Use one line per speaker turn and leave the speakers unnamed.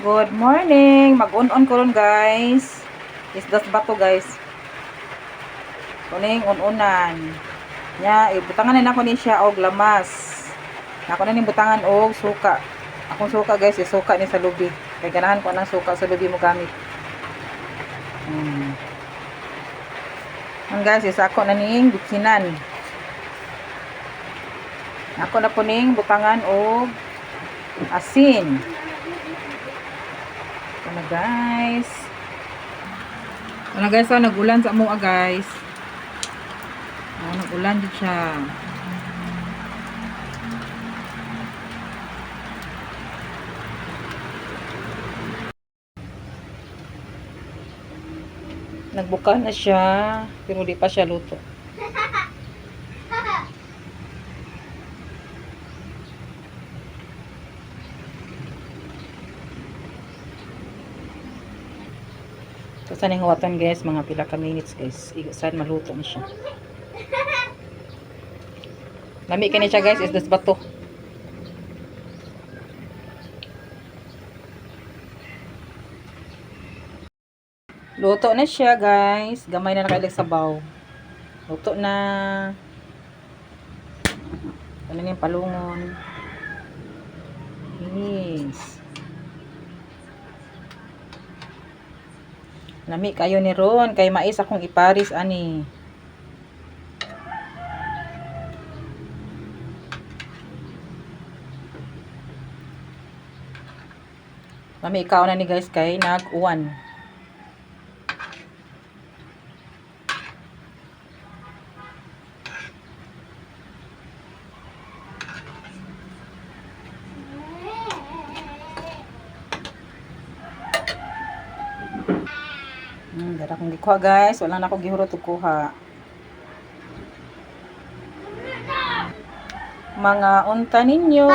Good morning! Mag-un-on ko ron, guys. Isdas bato, guys. Kuning un-unan. Nya, ibutangan na nako ni siya og lamas. Nako na ning butangan og suka. Akong suka, guys, is suka ni sa lubi. Kay ganahan ko anang suka sa lubi mo gamit. Ang guys, isa ako na ning bitsinan. Ako na po ning butangan og asin. Ito na, guys. Ito na, guys, oh, nag-ulan sa amoa, guys. Oh, nag-ulan din siya. Nagbuka na siya, pero di pa siya luto. So, sa ning huwatan, guys, mga pila ka minutes, guys. Saan maluto na siya. Lami kani siya, guys, isdas bato. Luto na siya, guys. Gamay na nakailag sabaw. Luto na. Ano na yung palungon. Yes. Lami kayo ni Ron. Kay mais akong iparis, ani. Lami ikaw na ni, guys, kay nag-uwan. Dara akong gikuha, guys. Wala na akong gihurot og kuha. Mga unta ninyo.